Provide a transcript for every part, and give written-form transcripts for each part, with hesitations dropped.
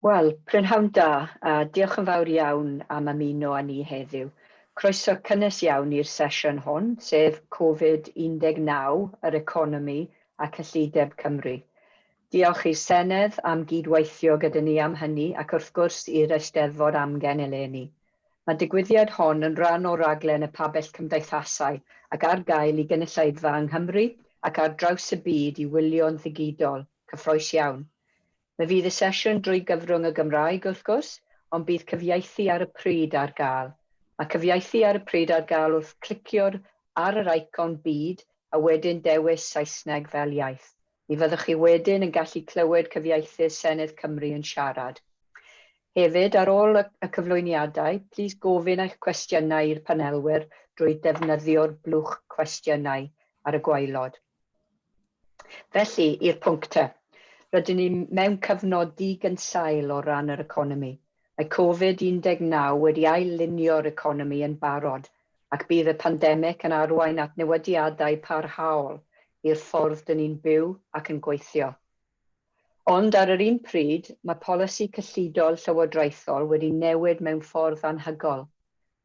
Wel, prynhawn da, a diolch yn fawr iawn am ymuno â ni heddiw. Croeso cynnes iawn i'r sesiwn hon, sef Covid-19, yr economi a cyllideb Cymru. Diolch i'r Senedd am gyd-weithio gyda ni am hynny ac wrth gwrs i'r Eisteddfod Amgen eleni. Mae digwyddiad hon yn rhan o raglen y Pabell Cymdeithasau ac ar gael i gynulleidfa yng Nghymru ac ar draws y byd i wylio'n ddigidol, cyffrous iawn. Mi fydd y sesiwn drwy gyfrwng y Gymraeg, wrth gwrs, ond bydd cyfieithu ar y pryd ar gael. Mae cyfieithu ar y pryd ar gael wrth clicio'r ar yr eicon byd a wedyn dewis Saesneg fel iaith. Mi fyddwch chi wedyn yn gallu clywed cyfieithydd Senedd Cymru yn siarad. Hefyd, ar ôl y, y cyflwyniadau, plîs gofyn eich cwestiynau i'r panelwyr drwy ddefnyddio'r blwch cwestiynau ar y gwaelod. Felly, i'r pwnc te. Rydyn ni mewn cyfnod di-gynsail o ran yr economi. Mae Covid-19 wedi ail-lunio'r economi yn barod, ac bydd y pandemig yn arwain at newidiadau parhaol i'r ffordd dyn ni'n byw ac yn gweithio. Ond ar yr un pryd, mae polisi cyllidol llywodraethol wedi newid mewn ffordd anhygoel.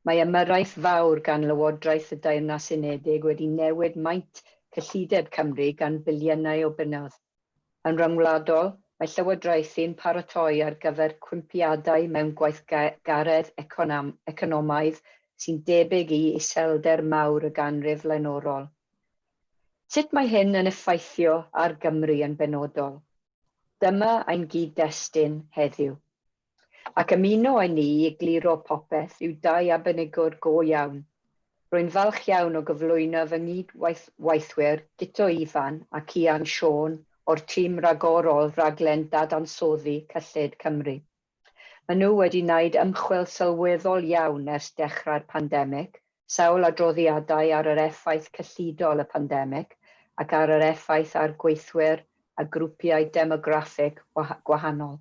Mae ymyrraeth fawr gan Lywodraeth y Deyrnas Unedig wedi newid maint cyllideb Cymru gan biliynau o bunnoedd. Yn ryngwladol, mae llywodraethu'n paratoi ar gyfer cwympiadau mewn gweithgaredd economaidd sy'n debyg i iselder mawr y ganrif flaenorol. Sut mae hyn yn effeithio ar Gymru yn benodol? Dyma ein gyd-destun heddiw. Ac ymuno â ni i egluro popeth yw dau arbenigwr go iawn. Rwy'n falch iawn o gyflwyno fy nghyd-weithwyr Guto Ifan a Cian Siôn o'r tîm ragorol Rhaglen Dadansoddi Cyllid Cymru. Maen nhw wedi wneud ymchwil sylweddol iawn ers dechrau'r pandemig, sawl adroddiadau ar yr effaith cyllidol y pandemig ac ar yr effaith ar gweithwyr a grwpiau demograffig gwahanol.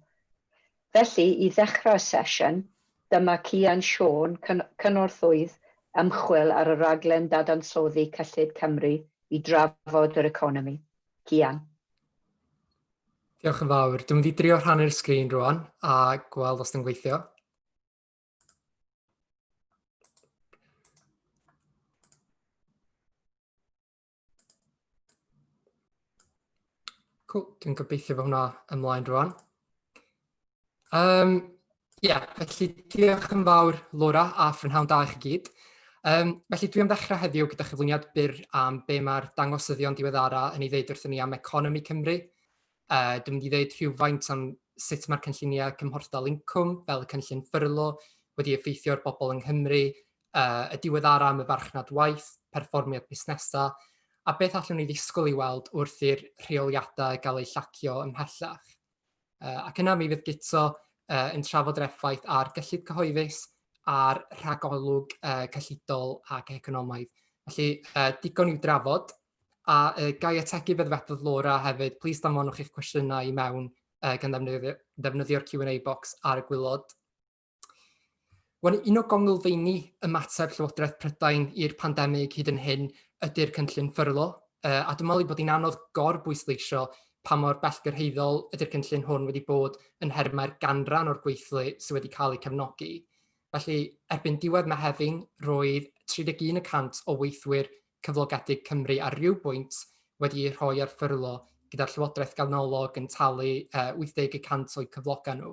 Felly, i ddechrau'r sesiwn, dyma Cian Siôn, cynorthwyydd ymchwil ar y rhaglen Dadansoddi Cyllid Cymru i drafod yr economi. Cian. Diolch yn fawr. Dwi'n mynd i drio rhannu'r sgrin rwan a gweld os dwi'n gweithio. Cool, dwi'n gobeithio fod hwnna ymlaen rwan. Um, yeah, felly diolch yn fawr Laura a phrynhawn da i chi gyd. Um, felly dwi am ddechrau heddiw gyda chyflwyniad byr am be mae'r dangosyddion diweddara yn ei ddeud wrthyn ni am economi Cymru. Uh, dwi'n mynd i ddeud rhywfaint am sut mae'r cynlluniau cymhorthdal incwm fel y cynllun ffyrlo wedi effeithio ar bobl yng Nghymru, uh, y diweddara am y farchnad waith, perfformiad busnesau, a beth allwn ni ddisgwyl i weld wrth i'r rheoliadau gael eu llacio ymhellach. Uh, ac yna mi fydd Guto uh, yn trafod yr effaith ar gyllid cyhoeddus a'r rhagolwg uh, cyllidol ac economaidd. Felly, uh, digon i'w drafod. A uh, gai ategu beth ddywedodd Laura hefyd, plis danfonwch eich cwestiynau i mewn uh, gan ddefnyddio, ddefnyddio'r Q&A box ar y gwylod. Wan, un o gonglfeini ymateb Llywodraeth Prydain i'r pandemig hyd yn hyn ydy'r cynllun ffyrlo, uh, a dwi'n meddwl ei bod hi'n anodd gorbwysleisio pa mor bellgyrhaeddol ydy'r cynllun hwn wedi bod yn nhermau'r ganran o'r gweithlu sydd wedi cael eu cefnogi. Felly, erbyn diwedd Mehefin, roedd 31 y cant o weithwyr cyflogedig Cymru ar ryw bwynt wedi eu rhoi ar ffyrlo, gyda'r Llywodraeth ganolog yn talu uh, 80 y cant o'u cyflogau nhw.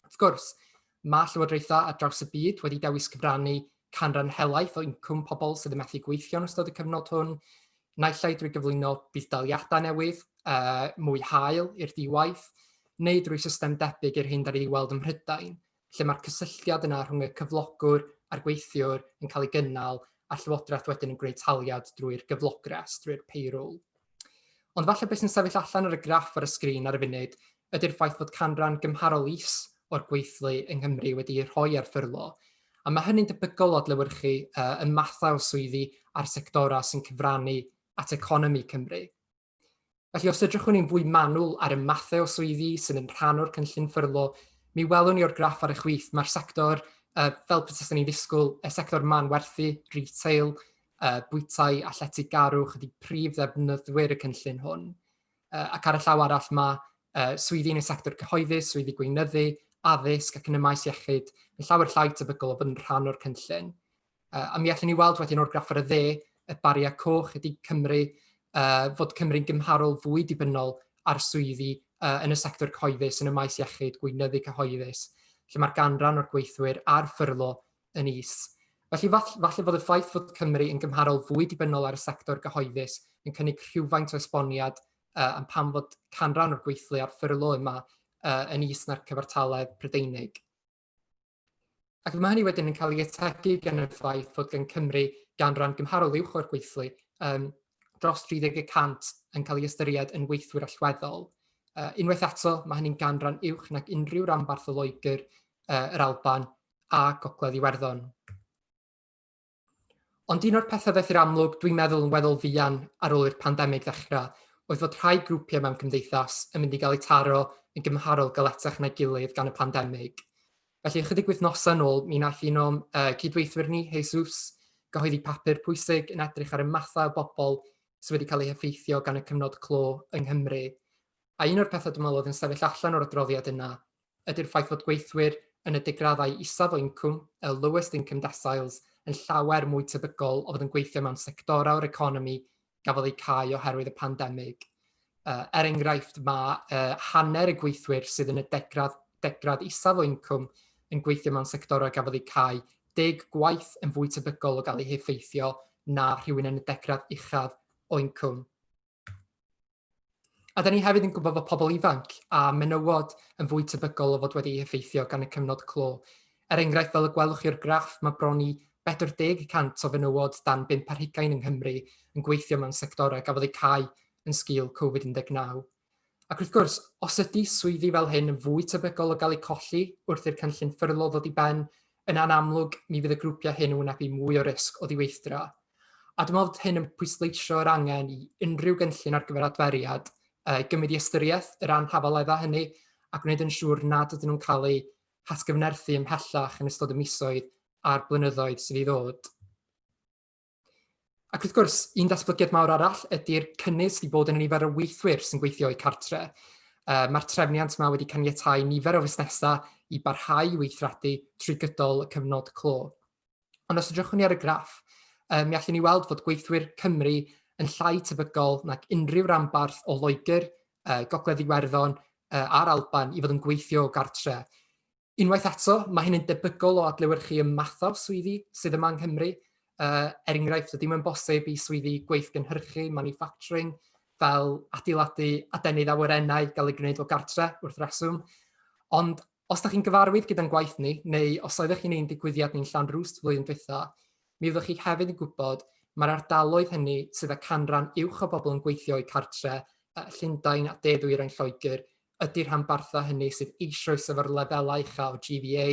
Wrth gwrs, mae llywodraethau ar draws y byd wedi dewis cyfrannu canran helaeth o incwm pobl sydd yn methu gweithio yn ystod y cyfnod hwn, naill ai drwy gyflwyno budd-daliadau newydd, uh, mwy hael i'r diwaith, neu drwy system debyg i'r hyn da ni wedi weld ym Mhrydain, lle mae'r cysylltiad yna rhwng y cyflogwr a'r gweithiwr yn cael ei gynnal a'r llywodraeth wedyn yn gwneud taliad drwy'r gyflogres, drwy'r payroll. Ond falle beth sy'n sefyll allan ar y graff ar y sgrin ar y funud ydy'r ffaith fod canran gymharol is o'r gweithlu yng Nghymru wedi'i rhoi ar ffyrlo, a mae hynny'n debygol o adlewyrchu uh, y mathau o swyddi a'r sectorau sy'n cyfrannu at economi Cymru. Felly os edrychwn ni'n fwy manwl ar y mathau o swyddi sydd yn rhan o'r cynllun ffyrlo, mi welwn ni o'r graff ar y chwith, mae'r sector, uh, fel petaswn ni'n ddisgwyl, y sector manwerthu, retail, uh, bwytai a lletygarwch ydy prif ddefnyddwyr y cynllun hwn. Uh, ac ar y llaw arall mae Swyddi yn y sector cyhoeddus, swyddi gweinyddu, addysg ac yn y maes iechyd yn llawer llai tebygol o fod yn rhan o'r cynllun. A mi allwn ni weld wedyn o'r graff ar y dde, y bariau coch ydy Cymru, fod Cymru'n gymharol fwy dibynnol ar swyddi yn y sector cyhoeddus, yn y maes iechyd, gweinyddu cyhoeddus, lle mae'r ganran o'r gweithwyr ar ffyrlo yn is. Felly falle fod y ffaith fod Cymru yn gymharol fwy dibynnol ar y sector gyhoeddus yn cynnig rhywfaint o esboniad am pam fod canran o'r gweithlu ar ffyrlo yma yn is na'r cyfartaledd Prydeinig. Ac mae hynny wedyn yn cael ei ategu gan y ffaith fod gan Cymru ganran gymharol uwch o'r gweithlu, dros 30 y cant yn cael ei ystyried yn weithwyr allweddol. Unwaith eto, mae hynny'n ganran uwch nag unrhyw ranbarth o Loegr, yr Alban a Gogledd Iwerddon. Ond un o'r pethau ddaeth i'r amlwg, dwi'n meddwl yn weddol fuan ar ôl i'r pandemig ddechrau, oedd fod rhai grwpiau mewn cymdeithas yn mynd i gael eu taro yn gymharol galetach na'i gilydd gan y pandemig. Felly ychydig wythnosau yn ôl, mi wnaeth un o'n cydweithwyr ni, Jesus, gyhoeddi papur pwysig yn edrych ar y mathau o bobl sydd wedi cael eu heffeithio gan y cyfnod clo yng Nghymru. A un o'r pethau dwi'n meddwl oedd yn sefyll allan o'r adroddiad yna ydy'r ffaith fod gweithwyr yn y degraddau isaf o incwm, y lowest income deciles, yn llawer mwy tebygol o fod yn gweithio mewn sectorau o'r economi gafodd eu cau oherwydd y pandemig. Er enghraifft, mae hanner y gweithwyr sydd yn y degradd, degradd isaf o incwm yn gweithio mewn sectorau gafodd eu cau deg gwaith yn fwy tebygol o gael eu heffeithio na rhywun yn y degradd uchaf o incwm. A da ni hefyd yn gwybod fod pobl ifanc a menywod yn fwy tebygol o fod wedi eu heffeithio gan y cyfnod clo. Er enghraifft, fel y gwelwch chi o'r graff, mae bron i 40 y cant o fenywod dan 5 ar hugain yng Nghymru yn gweithio mewn sectorau gafodd eu cau yn sgil Covid-19. Ac wrth gwrs, os ydy swyddi fel hyn yn fwy tebygol o gael eu colli wrth i'r cynllun ffyrlo ddod i ben, yna'n amlwg mi fydd y grwpiau hyn yn wynebu mwy o risg o ddiweithdra. A dwi'n meddwl bod hyn yn pwysleisio'r angen i unrhyw gynllun ar gyfer adferiad gymryd i ystyriaeth yr anhafaleddau hynny a gwneud yn siŵr nad ydyn nhw'n cael eu hatgyfnerthu ymhellach yn ystod y misoedd a'r blynyddoedd sydd i ddod. Ac wrth gwrs, un datblygiad mawr arall ydy'r cynnydd sydd wedi bod yn y nifer o weithwyr sy'n gweithio o'u cartre. Mae'r trefniant yma wedi caniatáu nifer o fusnesau i barhau i weithredu trwy gydol y cyfnod clo. Ond os edrychwn ni ar y graff, mi allwn ni weld fod gweithwyr Cymru yn llai tebygol nag unrhyw ranbarth o Loegr, Gogledd Iwerddon a'r Alban i fod yn gweithio o gartre. Unwaith eto, mae hyn yn debygol o adlewyrchu y mathau o swyddi sydd yma yng Nghymru. Er enghraifft, ddim yn bosib i swyddi gweithgynhyrchu, manufacturing, fel adeiladu adenydd awyrennau gael eu gwneud o gartre wrth reswm. Ond Os da chi'n gyfarwydd gyda'n gwaith ni, neu os oeddech chi'n ein digwyddiad ni'n Llanrwst flwyddyn dwytha, mi fyddwch chi hefyd yn gwybod mae'r ardaloedd hynny sydd â canran uwch o bobl yn gweithio o'u cartre, Llundain a De Ddwyrain Lloegr, ydy'r rhanbarthau hynny sydd eisoes efo'r lefelau ucha o GVA,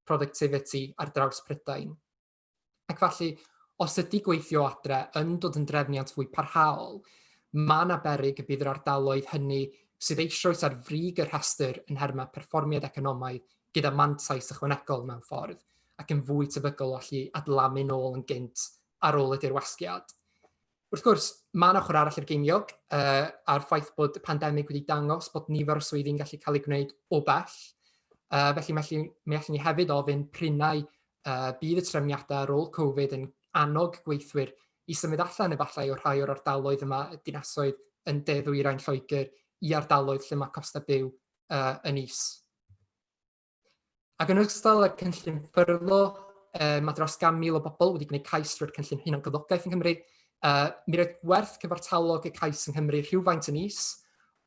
productivity ar draws Prydain. Ac felly, os ydy gweithio adre yn dod yn drefniant fwy parhaol, mae yna beryg y bydd yr ardaloedd hynny sydd eisoes ar frig y rhestr yn nhermau perfformiad economaidd gyda mantais ychwanegol mewn ffordd, ac yn fwy tebygol o allu adlamu nôl yn gynt ar ôl y dirwasgiad. Wrth gwrs, mae yna ochr arall i'r geiniog, a'r ffaith bod y pandemig wedi dangos bod nifer o swyddi'n gallu cael eu gwneud o bell. Felly mi allwn ni hefyd ofyn prynau bydd y trefniadau ar ôl Covid yn annog gweithwyr i symud allan efallai o rhai o'r ardaloedd yma, y dinasoedd yn de ddwyrain Lloegr, i ardaloedd lle mae costau byw yn is. Ac yn ogystal â'r cynllun ffyrlo, mae dros 100,000 o bobl wedi gwneud cais drwy'r cynllun hunangyflogaeth yng Nghymru. Mi roedd gwerth cyfartalog y cais yng Nghymru rhywfaint yn is,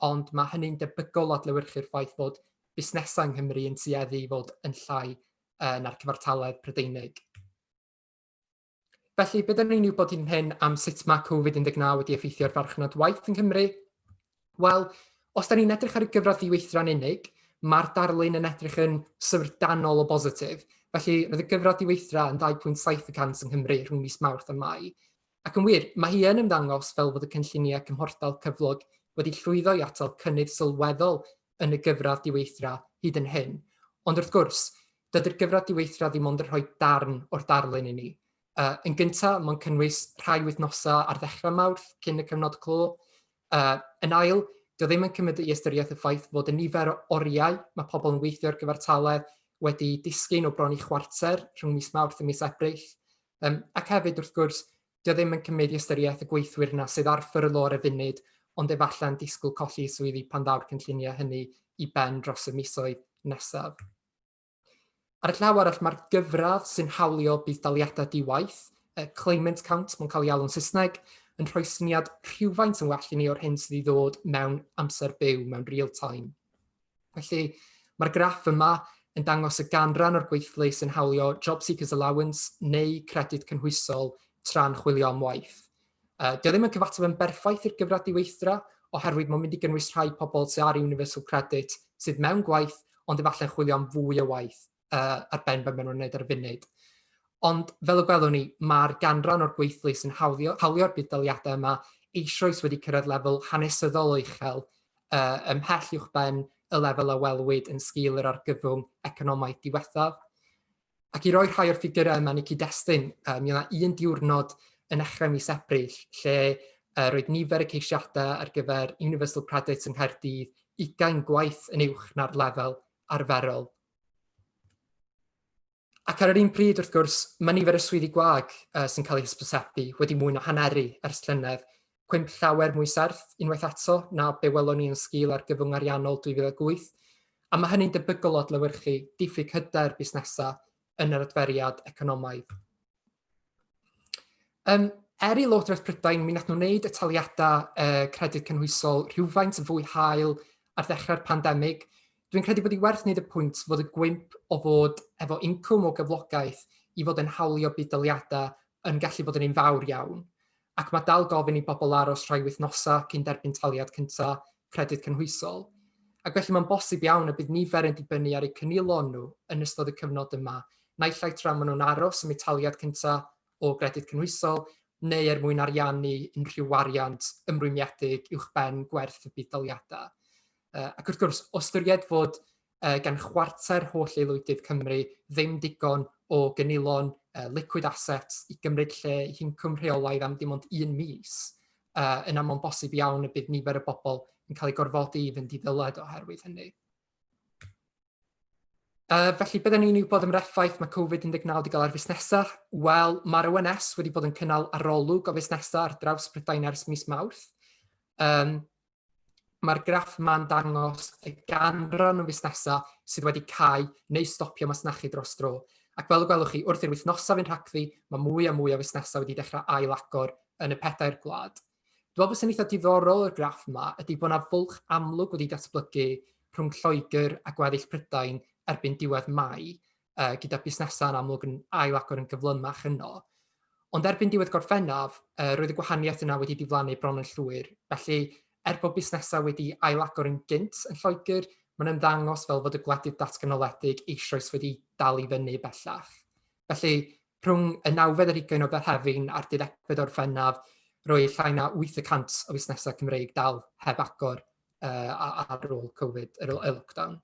ond mae hynny'n debygol o adlewyrchu'r ffaith fod busnesau yng Nghymru yn tueddu i fod yn llai na'r cyfartaledd Prydeinig. Felly, be da ni'n wybod hyn hyn am sut mae Covid-19 wedi effeithio ar farchnad waith yng Nghymru? Wel, os da ni'n edrych ar y gyfradd ddiweithdra'n unig, mae'r darlun yn edrych yn syfrdanol o bositif. Felly, roedd y gyfradd diweithdra yn 2.7 y cant yng Nghymru rhwng mis Mawrth a Mai. Ac yn wir, mae hi yn ymddangos fel fod y cynlluniau cymhorthdal cyflog wedi llwyddo i atal cynnydd sylweddol yn y gyfradd diweithdra hyd yn hyn. Ond wrth gwrs, dydy'r gyfradd diweithdra ddim ond yn rhoi darn o'r darlun i ni. Yn gyntaf, mae'n cynnwys rhai wythnosau ar ddechrau Mawrth cyn y cyfnod clo. Yn ail, Dio ddim yn cymryd i ystyriaeth y ffaith fod y nifer o oriau mae pobl yn weithio ar gyfartaledd wedi disgyn o bron i chwarter rhwng mis Mawrth a mis Ebrill. Um, ac hefyd, wrth gwrs, dio ddim yn cymryd i ystyriaeth y gweithwyr yna sydd ar ffyrlo ar y funud, ond efallai'n disgwyl colli swyddi pan ddaw'r cynlluniau hynny i ben dros y misoedd nesaf. Ar y llaw arall, mae'r gyfradd sy'n hawlio budd-daliadau di-waith, y claimant count mae'n cael ei alw'n Saesneg, yn rhoi syniad rhywfaint yn well i ni o'r hyn sydd i ddod mewn amser byw, mewn real time. Felly, mae'r graff yma yn dangos y ganran o'r gweithlu sy'n hawlio Job Seekers Allowance neu Credyd Cynhwysol tra'n chwilio am waith. Dio ddim yn cyfateb yn berffaith i'r gyfradd diweithdra, oherwydd mae'n mynd i gynnwys rhai pobl sydd ar Universal Credit sydd mewn gwaith, ond efallai'n chwilio am fwy o waith ar ben be maen nhw'n wneud ar y funud. Ond fel y gwelwn ni, mae'r ganran o'r gweithlu sy'n hawlio, hawlio'r budd-daliadau yma eisoes wedi cyrraedd lefel hanesyddol o uchel, ymhell uwchben y lefel a welwyd yn sgil yr argyfwng economaidd diwethaf. Ac i roi rhai o'r ffigurau yma yn eu cyd-destun, mi oedd yna un diwrnod yn nechrau mis Ebrill lle roedd nifer y ceisiadau ar gyfer Universal Credit yng Nghaerdydd ugain gwaith yn uwch na'r lefel arferol. Ac ar yr un pryd, wrth gwrs, mae nifer y swyddi gwag sy'n cael eu hysbysebu wedi mwy na haneru ers llynedd, cwymp llawer mwy serth unwaith eto na be welon ni yn sgil argyfwng ariannol 2008, a mae hynny'n debygol o adlewyrchu diffyg hyder busnesau yn yr adferiad economaidd. Um, er i Lywodraeth Prydain, mi wnaeth nhw wneud y taliadau credyd cynhwysol rhywfaint yn fwy hael ar ddechrau'r pandemig. Dwi'n credu bod i werth wneud y pwynt fod y gwymp o fod efo incwm o gyflogaeth i fod yn hawlio budd-daliadau yn gallu bod yn un fawr iawn. Ac mae dal gofyn i bobl aros rhai wythnosau cyn derbyn taliad cyntaf Credyd Cynhwysol. Ac felly mae'n bosib iawn y bydd nifer yn dibynnu ar eu cynilon nhw yn ystod y cyfnod yma, naill ai tra maen nhw'n aros am eu taliad cyntaf o Gredyd Cynhwysol, neu er mwyn ariannu unrhyw wariant ymrwymiedig uwchben gwerth y budd-daliadau. Ac wrth gwrs, o ystyried fod gan chwarter holl aelwydydd Cymru ddim digon o gynilon liquid assets i gymryd lle eu hincwm rheolaidd am dim ond un mis, yna mae'n bosib iawn y bydd nifer y bobl yn cael eu gorfodi i fynd i ddyled oherwydd hynny. Felly, beth ni'n wybod am yr effaith mae Covid-19 wedi gael ar fusnesau? Wel, mae'r ONS wedi bod yn cynnal arolwg o fusnesau ar draws Prydain ers mis Mawrth. Um, Mae'r graff yma'n dangos y ganran o fusnesau sydd wedi cau neu stopio masnachu dros dro. Ac fel y gwelwch chi, wrth i'r wythnosau fynd rhagddi, mae mwy a mwy o fusnesau wedi dechrau ail-agor yn y pedair gwlad. Dwi'n meddwl beth sy'n eitha diddorol o'r graff yma ydy bod yna fwlch amlwg wedi datblygu rhwng Lloegr a gweddill Prydain erbyn diwedd Mai, gyda busnesau yn amlwg yn ail-agor yn gyflymach yno. Ond erbyn diwedd Gorffennaf, roedd y gwahaniaeth yna wedi diflannu bron yn llwyr. Felly, er bod busnesau wedi ailagor yn gynt yn Lloegr, mae'n ymddangos fel fod y gwledydd datganoledig eisoes wedi dal i fyny bellach. Felly, rhwng y nawfed ar hugain o Fehefin a'r deuddegfed o Orffennaf, roedd llai na 8% o fusnesau Cymreig dal heb agor ar ôl Covid, ar ôl y lockdown.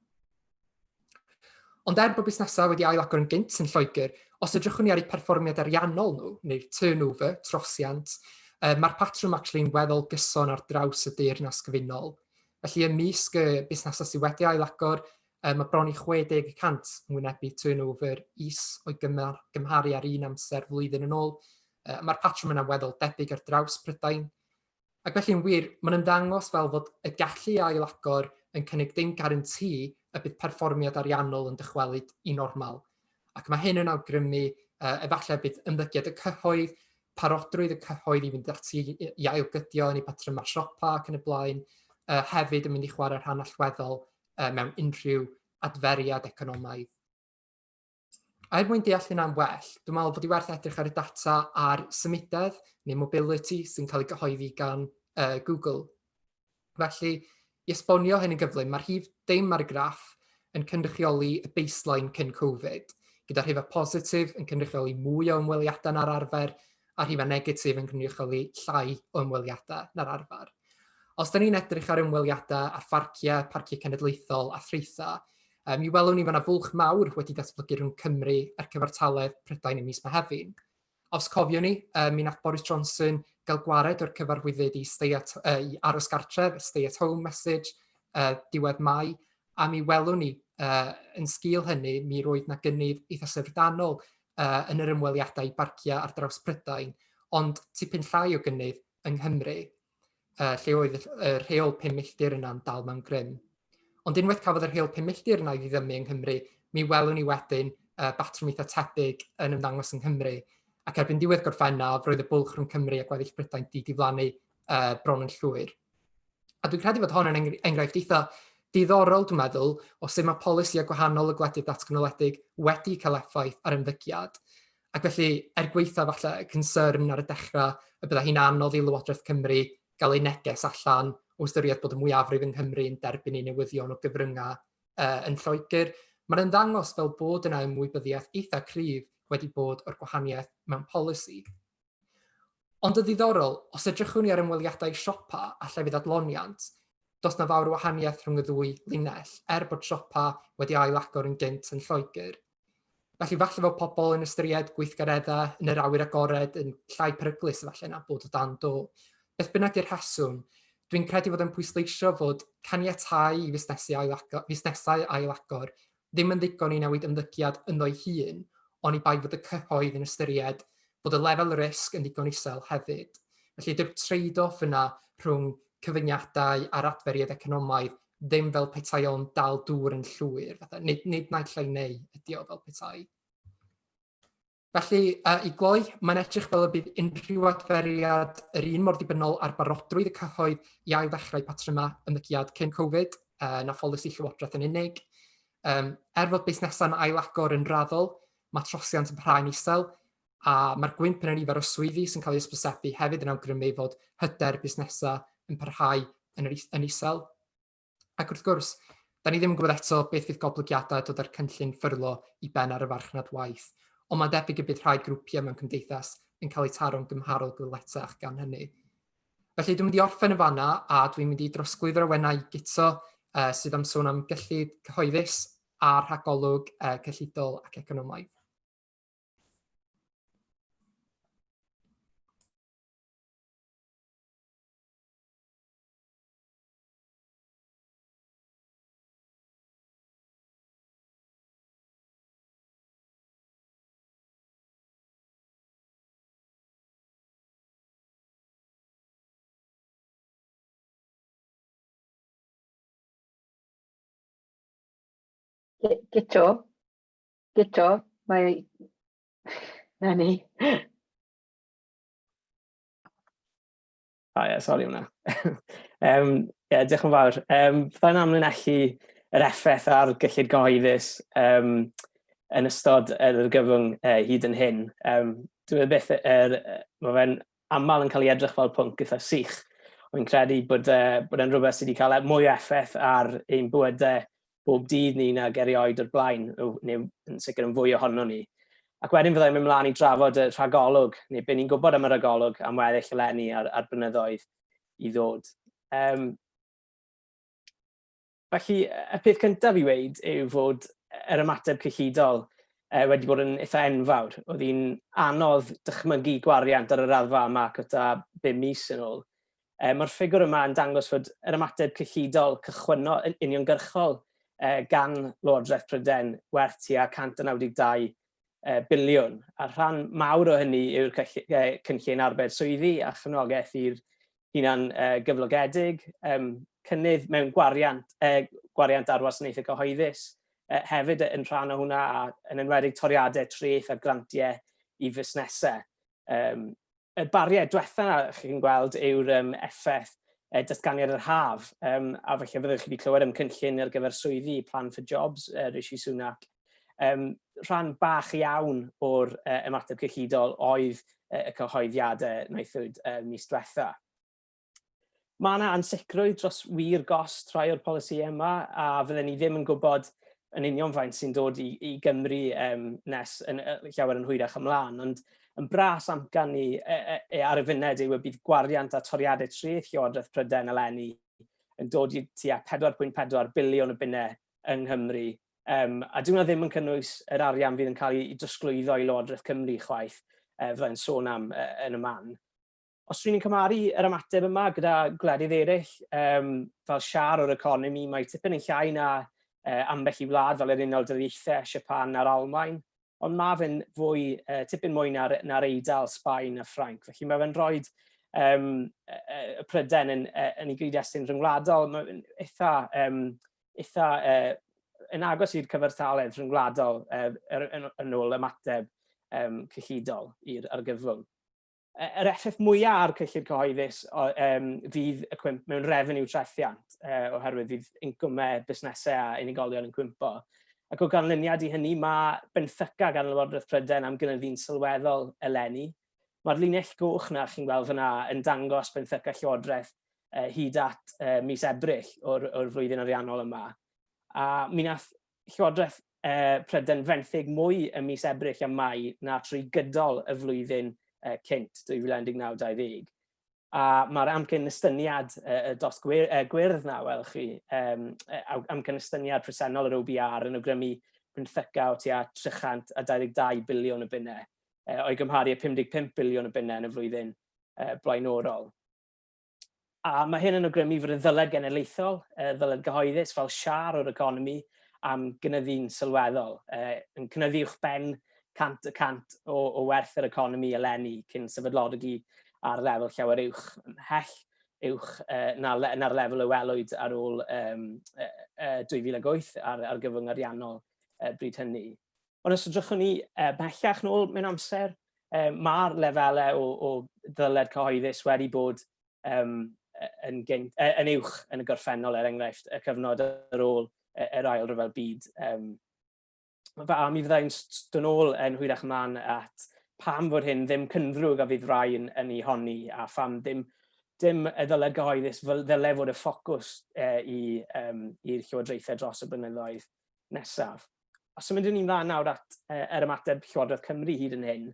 Ond er bod busnesau wedi ailagor yn gynt yn Lloegr, os edrychwn ni ar eu perfformiad ariannol nhw, neu'r turnover, trosiant, uh, mae'r patrwm actually'n weddol gyson ar draws y Deyrnas Gyfunol. Felly ymysg y busnesau sydd wedi ailagor, uh, mae bron i 60 y cant yn wynebu turnover is o'i gymharu ar un amser flwyddyn yn ôl. Uh, mae'r patrwm yna'n weddol debyg ar draws Prydain. Ac felly yn wir, mae'n ymddangos fel fod y gallu i ailagor yn cynnig dim guarantee y bydd perfformiad ariannol yn dychwelyd i normal. Ac mae hyn yn awgrymu efallai bydd ymddygiad y cyhoedd, parodrwydd y cyhoedd i fynd ati i ailgydio yn eu patrymau siopa ac yn y blaen, hefyd yn mynd i chwarae rhan allweddol mewn unrhyw adferiad economaidd. A er mwyn deall hynna'n well, dwi'n meddwl bod i werth edrych ar y data ar symudedd neu mobility sy'n cael ei gyhoeddi gan Google. Felly, i esbonio hyn yn gyflym, mae'r rhif dim ar y graff yn cynrychioli y baseline cyn Covid, gyda rhifau positif yn cynrychioli mwy o ymweliadau na'r arfer, a rhifau negatif yn cynrychioli llai o ymweliadau na'r arfer. Os da ni'n edrych ar ymweliadau a pharciau, parciau cenedlaethol a thraethau, mi welwn ni fod yna fwlch mawr wedi datblygu rhwng Cymru a'r cyfartaledd Prydain ym mis Mehefin. Os cofiwn ni, mi nath Boris Johnson gael gwared o'r cyfarwyddyd i, stay at, i aros gartref, stay at home message, diwedd Mai, a mi welwn ni yn sgil hynny, mi roedd 'na gynnydd eitha syfrdanol yn yr ymweliadau i barciau ar draws Prydain, ond tipyn llai o gynnydd yng Nghymru, lle oedd y rheol 5 milltir yna'n dal mewn grym. Ond unwaith cafodd y rheol 5 milltir yna ei ddiddymu yng Nghymru, mi welwn ni wedyn batrwm eitha tebyg yn ymddangos yng Nghymru. Ac erbyn diwedd Gorffennaf, roedd y bwlch rhwng Cymru a gweddill Prydain 'di diflannu bron yn llwyr. A dwi'n credu fod hon yn enghraifft eitha diddorol, dwi'n meddwl, o sut mae polisïau gwahanol y gwledydd datganoledig wedi cael effaith ar ymddygiad. Ac felly, er gwaetha falle y concern ar y dechrau y byddai hi'n anodd i Lywodraeth Cymru gael ei neges allan o ystyried bod y mwyafrif yng Nghymru yn derbyn ei newyddion o gyfryngau yn Lloegr, mae'n ymddangos fel bod yna ymwybyddiaeth eitha cryf wedi bod o'r gwahaniaeth mewn polisi. Ond yn ddiddorol, os edrychwn ni ar ymweliadau siopa a llefydd adloniant, does 'na fawr o wahaniaeth rhwng y ddwy linell, er bod siopa wedi ail-agor yn gynt yn Lloegr. Felly falle fod pobl yn ystyried gweithgareddau yn yr awyr agored yn llai peryglus efallai na bod o dan do. Beth bynnag di'r rheswm, dwi'n credu fod yn pwysleisio fod caniatáu i fusnesu ail-agor, fusnesau ail-agor ddim yn ddigon i newid ymddygiad ynddo'i hun, oni bai fod y cyhoedd yn ystyried bod y lefel risg yn ddigon isel hefyd. Felly dyw'r trade-off yna rhwng cyfyngiadau a'r adferiad economaidd ddim fel petai o'n dal dŵr yn llwyr. Fatha, nid, nid naill ai neu ydi o fel petai. Felly, i gloi, mae'n edrych fel y bydd unrhyw adferiad yr un mor ddibynnol ar barodrwydd y cyhoedd i ailddechrau patrymau ymddygiad cyn Covid na pholisi Llywodraeth yn unig. Er fod busnesau'n ailagor yn raddol, mae trosiant yn parhau'n isel, a mae'r gwymp yn y nifer o swyddi sy'n cael ei hysbysebu hefyd yn awgrymu fod hyder busnesau yn parhau yn, yn isel. Ac wrth gwrs, da ni ddim yn gwybod eto beth fydd goblygiadau dod â'r cynllun ffyrlo i ben ar y farchnad waith, ond mae'n debyg y bydd rhai grwpiau mewn cymdeithas yn cael eu taro'n gymharol gyletach gan hynny. Felly dwi'n mynd i orffen yn fanna a dwi'n mynd i drosglwyddo'r awenau i Guto sydd am sôn am gyllid cyhoeddus a rhagolwg cyllidol ac economaidd. Guto, Guto, mae... Na ni. O ie, sori am hwnna. Ie, diolch yn fawr. Byddai'n amlinellu yr effaith ar gyllid gyhoeddus yn ystod yr argyfwng hyd yn hyn. Dwi byth, mae fe'n aml yn cael ei edrych fel pwnc eitha sych. Wy'n credu bod, bod e'n rhywbeth sydd wedi cael mwy o effaith ar ein bywydau bob dydd ni nag erioed o'r blaen, neu yn sicr yn fwy ohono ni. Ac wedyn fyddai'n mynd mlaen i drafod y rhagolwg, neu be ni'n gwybod am y rhagolwg am weddill eleni a'r, a'r blynyddoedd i ddod. Felly, y peth cyntaf i weud yw fod yr ymateb cyllidol wedi bod yn eitha enfawr. Oedd hi'n anodd dychmygu gwariant ar y raddfa yma cwta 5 mis yn ôl. Mae'r ffigwr yma yn dangos fod yr ymateb cyllidol cychwynnol yn uniongyrchol gan Lywodraeth Prydain werth tua 192 biliwn. A rhan mawr o hynny yw'r cynllun arbed swyddi a chefnogaeth i'r hunan gyflogedig, cynnydd mewn gwariant, gwariant ar wasanaethau cyhoeddus hefyd yn rhan o hwnna, a yn enwedig toriadau treth a grantiau i fusnesau. Y bariau diwetha chi'n gweld yw'r effaith datganiad yr haf, a falle fyddwch chi wedi clywed am cynllun ar gyfer swyddi, Plan for Jobs, Rishi Sunak. Rhan bach iawn o'r ymateb cyllidol oedd y cyhoeddiadau wnaethwyd mis diwetha. Mae yna ansicrwydd dros wir gost rhai o'r polisïau yma, a fydden ni ddim yn gwybod yn union faint sy'n dod i, i Gymru nes yn, llawer yn hwyrach ymlaen. Ond yn bras amcan ni e, e, e, ar y funud yw y bydd gwariant a toriadau treth Llywodraeth Prydain eleni yn dod i tua 4.4 biliwn o bunnau yng Nghymru. A dyw hwnna ddim yn cynnwys yr arian fydd yn cael ei drosglwyddo i Lywodraeth Cymru chwaith, fyddai'n sôn am yn y man. Os ry'n ni'n cymharu yr ymateb yma gyda gwledydd eraill, um, fel siar o'r economi, mae tipyn yn llai na uh, ambell i wlad fel yr Unol Daleithiau, Japan a'r Almaen, ond mae fe'n fwy, uh, tipyn mwy na'r, na Eidal, Sbaen a Ffrainc. Felly mae fe'n rhoi um, y Prydain yn, yn ei gyd-destun rhyngwladol, mae'n eitha, um, eitha uh, yn agos i'r cyfartaledd rhyngwladol uh, yn, yn ôl ymateb um, cyllidol i'r argyfwng. Yr effaith mwyaf ar cyllid cyhoeddus um, fydd y cwymp mewn refeniw trethiant, uh, oherwydd fydd incwmau busnesau a unigolion yn cwympo. Ac o ganlyniad i hynny, mae benthyca gan Lywodraeth Prydain am gynyddu'n sylweddol eleni. Mae'r linell goch na chi'n gweld fyna yn dangos benthyca Llywodraeth uh, hyd at uh, mis Ebrill o'r, or flwyddyn ariannol yma. A mi nath Llywodraeth uh, Prydain fenthyg mwy ym mis Ebrill a Mai na trwy gydol y flwyddyn uh, cynt, 2019-20. A mae'r amcan estyniad uh, y dos gwyr, uh, gwyrdd na, welch chi, um, amcan estyniad presennol yr OBR yn awgrymu benthyca o tua 322 biliwn o bunnau, uh, o'i gymharu â 55 biliwn o bunnau yn y flwyddyn uh, blaenorol. A mae hyn yn awgrymu fod y ddyled genedlaethol, y ddyled gyhoeddus fel siâr o'r economi am gynyddu'n sylweddol, yn cynyddu uwchben 100% o, o werth yr economi eleni cyn sefydlogi ar lefel llawer uwch, ymhell uwch uh, na'r, na lefel y welwyd ar ôl um, uh, 2008 ar, ar gyfwng ariannol uh, bryd hynny. Ond os edrychwn ni uh, bellach nôl mewn amser, um, mae'r lefelau o, o ddyled cyhoeddus wedi bod um, yn, gynt, yn uwch yn y gorffennol, er enghraifft, y cyfnod ar ôl yr ail ryfel byd. Um, a mi fyddai'n dod nôl yn hwyrach ymlaen at pam fod hyn ddim cynddrwg a fydd rai yn, yn ei honni a pham ddim, dim y ddyled gyhoeddus ddyle fod y ffocws eh, i, um, i'r llywodraethau dros y blynyddoedd nesaf. Os symudwn ni mlaen nawr at uh, yr ymateb Llywodraeth Cymru hyd yn hyn,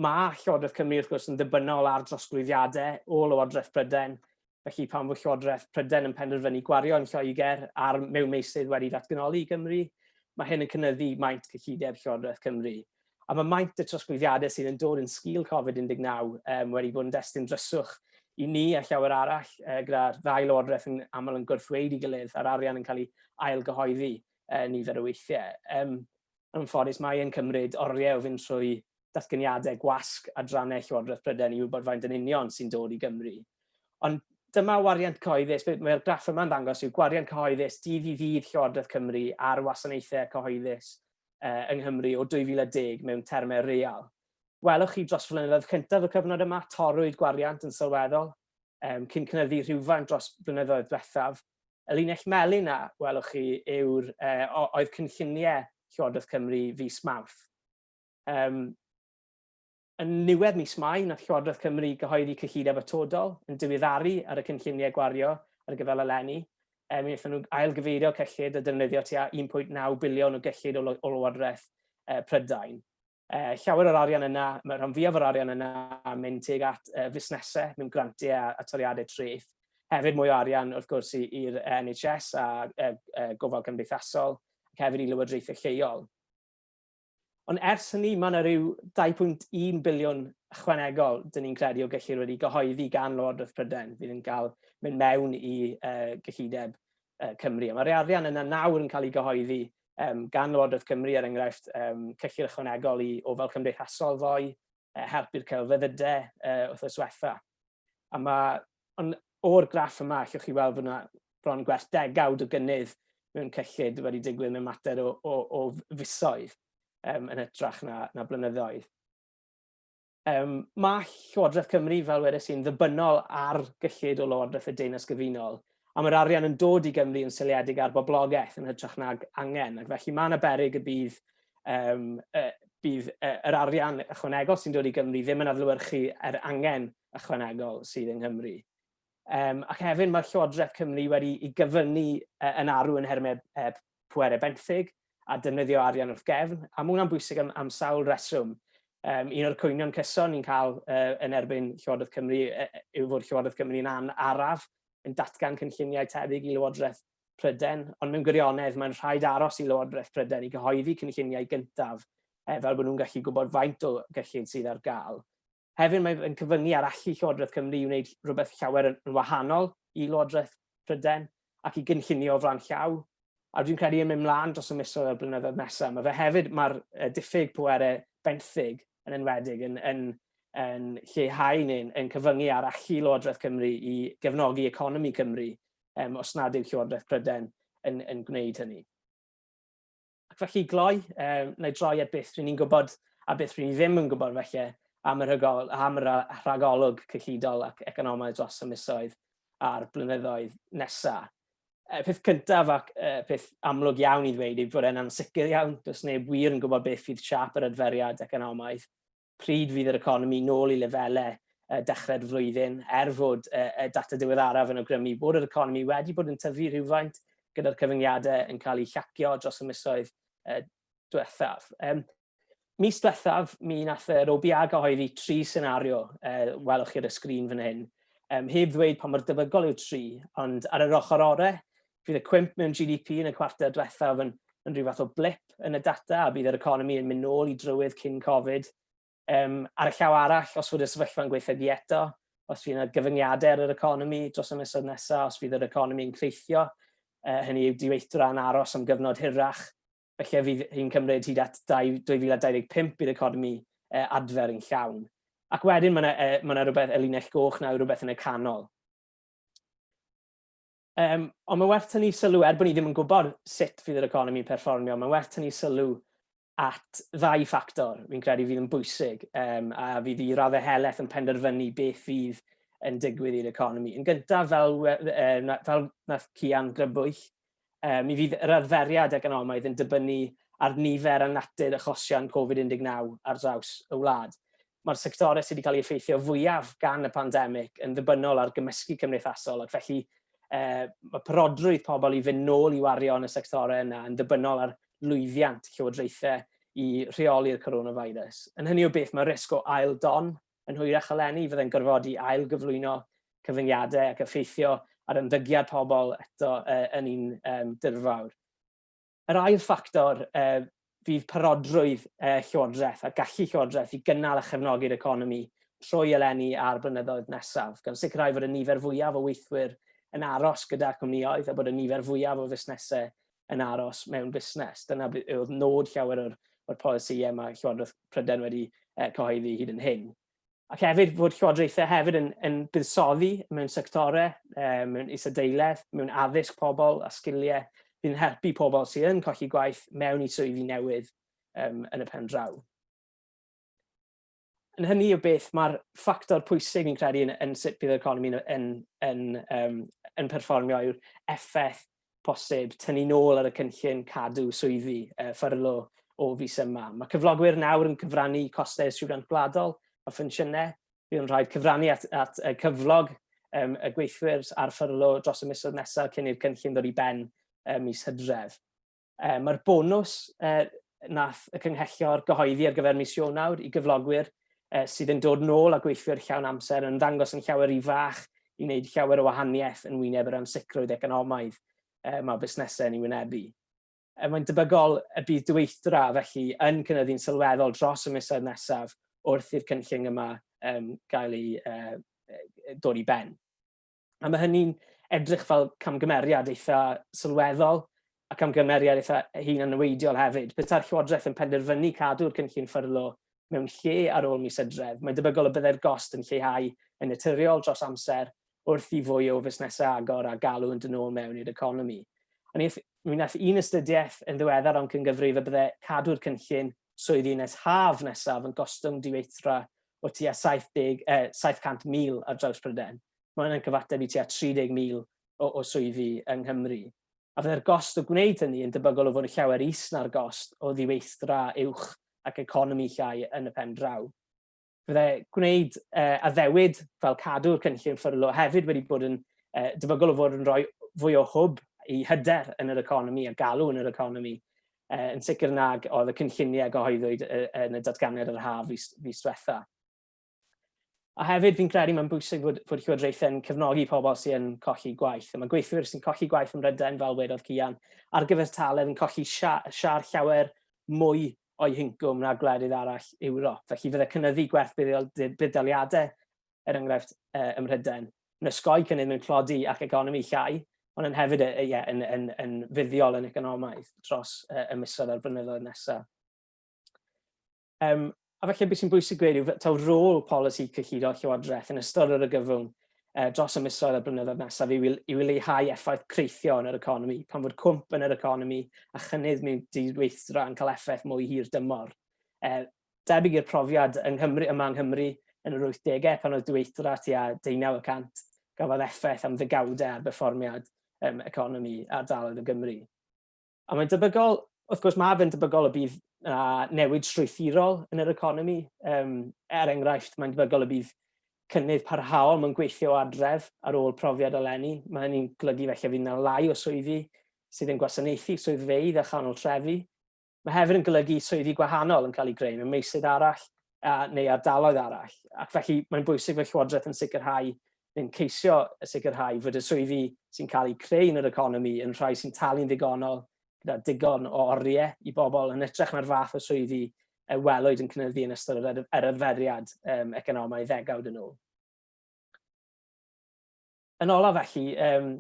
mae Llywodraeth Cymru wrth gwrs yn ddibynnol ar drosglwyddiadau o Lywodraeth Prydain, felly pan fod Llywodraeth Prydain yn penderfynu gwario yn Lloegr ar mewn meysydd wedi datganoli i Gymru, mae hyn yn cynyddu maint cyllideb Llywodraeth Cymru. A mae maint y trosglwyddiadau sydd yn dod yn sgil Covid-19 um, wedi bod yn destun dryswch i ni a llawer arall, uh, gyda'r ddau lywodraeth yn aml yn gwrthweud i gilydd a'r arian yn cael ei ailgyhoeddi uh, nifer o weithiau. Um, yn anffodus, mae e'n cymryd oriau o fynd trwy datganiadau gwasg adrannau Llywodraeth Prydain i wybod faint yn union sy'n dod i Gymru. Ond dyma wariant cyhoeddus, mae'r graff yma'n ddangos yw gwariant cyhoeddus dydd i ddydd Llywodraeth Cymru ar wasanaethau cyhoeddus uh, yng Nghymru o 2010 mewn termau real. Welwch chi dros flynyddoedd cyntaf y cyfnod yma, torrwyd gwariant yn sylweddol, um, cyn cynyddu rhywfaint dros blynyddoedd diwethaf. Y linell melyn na, welwch chi, yw'r, uh, oedd cynlluniau Llywodraeth Cymru fis Mawrth. Um, yn niwedd mis Mai, nath Llywodraeth Cymru gyhoeddi cyllideb atodol yn diweddaru ar y cynlluniau gwario ar gyfer eleni. Um, mi wnaethon nhw ailgyfeirio cyllid a defnyddio tua 1.9 biliwn o gyllid o, o Lywodraeth uh, Prydain. Uh, llawer o'r arian yna, mae rhan fwyaf o'r arian yna yn mynd tuag at uh, fusnesau mewn grantiau a, a toriadau treth. Hefyd mwy o arian wrth gwrs i'r NHS a uh, uh, gofal cymdeithasol, ac hefyd i lywodraethau lleol. Ond ers hynny, mae yna rhyw 2.1 biliwn ychwanegol, dyn ni'n credu, o gyllid wedi gyhoeddi gan Lywodraeth Prydain fydd yn cael mynd mewn i uh, gyllideb uh, Cymru. A mae'r arian yna nawr yn cael ei gyhoeddi um, gan Lywodraeth Cymru, er enghraifft, um, cyllid ychwanegol i ofal cymdeithasol ddoe, uh, help i'r celfyddydau uh, wythnos diwetha. A mae, ond o'r graff yma, allwch chi weld fod yna bron gwerth degawd o gynnydd mewn cyllid wedi digwydd mewn mater o, o, o fisoedd um, yn hytrach na, na blynyddoedd. Um, mae Llywodraeth Cymru, fel wedes i'n ddibynnol ar gyllid o Lywodraeth y Deyrnas Gyfunol, a mae'r arian yn dod i Gymru yn seiliedig ar boblogaeth yn hytrach nag angen, ac felly mae yna beryg y bydd, um, uh, bydd uh, yr arian ychwanegol sy'n dod i Gymru ddim yn adlewyrchu yr angen ychwanegol sydd yng Nghymru. Um, ac hefyd mae Llywodraeth Cymru wedi i gyfynnu uh, yn arw yn nhermau uh, pwerau benthyg a defnyddio arian wrth gefn, a mae hwnna'n bwysig am, am sawl reswm. Um, un o'r cwynion cyson ni'n cael uh, yn erbyn Llywodraeth Cymru uh, yw fod Llywodraeth Cymru'n an araf yn datgan cynlluniau tebyg i Lywodraeth Prydain, ond mewn gwirionedd mae'n rhaid aros i Lywodraeth Prydain i gyhoeddi cynlluniau gyntaf eh, fel bod nhw'n gallu gwybod faint o gyllid sydd ar gael. Hefyd mae'n cyfyngu ar allu Llywodraeth Cymru i wneud rhywbeth llawer yn wahanol i Lywodraeth Prydain ac i gynllunio o flaen llaw. A dwi'n credu yn mynd mlaen dros y misoedd a'r blynyddoedd nesaf, mae fe hefyd, mae'r diffyg pwerau benthyg yn enwedig yn, yn, yn lleihau neu'n yn cyfyngu ar allu Lywodraeth Cymru i gefnogi economi Cymru um, os nad yw Llywodraeth Prydain yn, yn gwneud hynny. Ac felly i gloi, um, na i droi at beth rydyn ni'n gwybod a beth rydyn ni ddim yn gwybod felly am y, rhagol, am y rhagolwg cyllidol ac economaidd dros y misoedd a'r blynyddoedd nesaf. Y peth cyntaf ac y peth amlwg iawn i ddweud yw fod e'n ansicr iawn. Does neb wir yn gwybod beth fydd siâp yr adferiad economaidd, pryd fydd yr economi nôl i lefelau dechrau'r flwyddyn, er fod y data diweddaraf yn awgrymu bod yr economi wedi bod yn tyfu rhywfaint gyda'r cyfyngiadau yn cael eu llacio dros y misoedd diwethaf. Mis diwethaf, mi nath yr OBA gyhoeddi tri senario, welwch chi ar y sgrin fan hyn, um, heb ddweud pa mor debygol yw tri, ond ar yr ochr orau, fydd y cwymp mewn GDP yn y cwarter diwethaf yn, yn rhyw fath o blip yn y data a bydd yr economi yn mynd nôl i drywydd cyn Covid. Um, ar y llaw arall, os fod y sefyllfa'n gweithredu eto, os fydd yna gyfyngiadau ar yr economi dros y misoedd nesaf, os fydd yr economi'n creithio, uh, hynny yw diweithdra yn aros am gyfnod hirach, Felly fydd hi'n cymryd hyd at 2025 i'r economi adfer yn llawn. Ac wedyn mae yna, mae yna rhywbeth, y linell goch na, rhywbeth yn y canol. Um, ond mae werth tynnu sylw, er bod ni ddim yn gwybod sut fydd yr economi'n perfformio, mae werth tynnu sylw at ddau ffactor fi'n credu fydd yn bwysig um, a fydd i raddau helaeth yn penderfynu beth fydd yn digwydd i'r economi. Yn gyntaf, fel, uh, fel nath Cian grybwyll, Mi fydd yr adferiad economaidd yn dibynnu ar nifer a natur achosion Covid-19 ar draws y wlad. Mae'r sectorau sydd wedi cael eu effeithio fwyaf gan y pandemig yn ddibynnol ar gymysgu cymdeithasol ac felly eh, mae parodrwydd pobl i fynd nôl i wario yn y sectorau yna yn ddibynnol ar lwyddiant llywodraethau i rheoli'r coronavirus. Yn hynny o beth, mae risg o ail don yn hwyrach eleni, fydde'n gorfodi ail gyflwyno cyfyngiadau ac effeithio ar ymddygiad pobl eto uh, yn un um, dirfawr. Yr ail ffactor uh, fydd parodrwydd uh, Llywodraeth a gallu Llywodraeth i gynnal a chefnogi'r economi trwy eleni a'r blynyddoedd nesaf, gan sicrhau fod y nifer fwyaf o weithwyr yn aros gyda cwmnïoedd a bod y nifer fwyaf o fusnesau yn aros mewn busnes. Dyna oedd nod llawer o'r, or polisïau mae Llywodraeth Prydain wedi eh, cyhoeddi hyd yn hyn. Ac hefyd fod llywodraethau hefyd yn, yn buddsoddi mewn sectorau, eh, mewn isadeiledd, mewn addysg pobl a sgiliau, fydd yn helpu pobl sydd yn colli gwaith mewn i swyddi newydd um, yn y pen draw. Yn hynny o beth, mae'r ffactor pwysig fi'n credu yn, yn sut bydd yr economi yn, yn, yn, um, yn perfformio yw'r effaith posib tynnu nôl ar y cynllun cadw swyddi uh, ffyrlo o fis yma. Mae cyflogwyr nawr yn cyfrannu costau yswiriant gwladol a phensiynau. Bydd yn rhaid cyfrannu at, at y cyflog um, y gweithwyr ar ffyrlo dros y misoedd nesaf cyn i'r cynllun ddod i ben um, mis Hydref. Uh, Mae'r bonws uh, nath y cynghellor gyhoeddi ar gyfer mis Ionawr i gyflogwyr uh, sydd yn dod nôl a gweithwyr llawn amser yn ddangos yn llawer i fach i wneud llawer o wahaniaeth yn wyneb yr ansicrwydd economaidd uh, mae busnesau yn ei wynebu. Uh, mae'n debygol y bydd diweithdra felly yn cynyddu'n sylweddol dros y misoedd nesaf wrth i'r cynllun yma um, gael ei uh, dod i ben. A mae hynny'n edrych fel camgymeriad eitha sylweddol a camgymeriad eitha hunan-niweidiol hefyd. Petai'r Llywodraeth yn penderfynu cadw'r cynllun ffyrlo mewn lle ar ôl mis Hydref, mae'n debygol y byddai'r gost yn lleihau yn naturiol dros amser wrth i fwy o fusnesau agor a galw yn dod nôl mewn i'r economi. A mi wnaeth un astudiaeth yn ddiweddar ond cyngyfrif y byddai cadw'r cynllun swyddi nes haf nesaf yn gostwng diweithdra o tua 70, eh, 700,000 ar draws Prydain. Mae hynny'n cyfateb i tua 30,000 o, o swyddi yng Nghymru. A fydde'r gost o gwneud hynny yn debygol o fod yn llawer is na'r gost o ddiweithdra uwch ac economi llai yn y pen draw. Fydde gwneud eh, addewid fel cadw'r cynllun ffyrlo hefyd wedi bod yn eh, debygol o fod yn rhoi fwy o hwb i hyder yn yr economi a galw yn yr economi eh, yn sicr nag oedd y cynlluniau gyhoeddwyd yn y datganiad yr haf fis, fis diwetha. A hefyd fi'n credu mae'n bwysig fod, fod llywodraethau'n cefnogi pobl sy'n colli gwaith. A mae gweithwyr sy'n colli gwaith ym Mhrydain, fel wedodd Cian, ar gyfer taledd yn colli siar llawer mwy o'i hincwm na gwledydd arall Ewrop. Felly fydde cynyddu gwerth budd-daliadau, er enghraifft, ym Mhrydain, yn osgoi cynnydd mewn tlodi ac economi llai, ond yn hefyd yeah, yn, yn, yn fuddiol yn economaidd dros y misoedd a'r blynyddoedd nesaf. Um, a felly beth sy'n bwysig gweud yw taw rôl polisi cyllidol Llywodraeth yn ystod yr argyfwng dros y misoedd a'r blynyddoedd nesaf yw, yw i leihau effaith creithio yn yr economi, pan fod cwmp yn yr economi a chynnydd mewn diweithdra yn cael effaith mwy hir dymor. Debyg i'r profiad yng Nghymru, yma yng Nghymru yn yr 80au pan oedd diweithdra tua 19%, gafodd effaith am ddegawdau ar berfformiad um, economi ardaloedd o Gymru. A mae'n debygol, wrth gwrs mae fe'n debygol y bydd uh, newid strwythurol yn yr economi. Um, er enghraifft, mae'n debygol y bydd cynnydd parhaol mewn gweithio o adref ar ôl profiad eleni. Mae hynny'n golygu felly fydd yna lai o swyddi sydd yn gwasanaethu swyddfeydd a chanol trefi. Mae hefyd yn golygu swyddi gwahanol yn cael eu greu mewn meysydd arall a, neu ardaloedd arall. Ac felly mae'n bwysig fod Llywodraeth yn sicrhau, neu'n ceisio sicrhau fod y swyddi sy'n cael eu creu yn yr economi yn rhai sy'n talu'n ddigonol gyda digon o oriau i bobl yn hytrach na'r fath o swyddi y welwyd yn cynyddu yn ystod yr, yr adferiad um, economaidd ddegawd yn ôl. Yn olaf felly, um,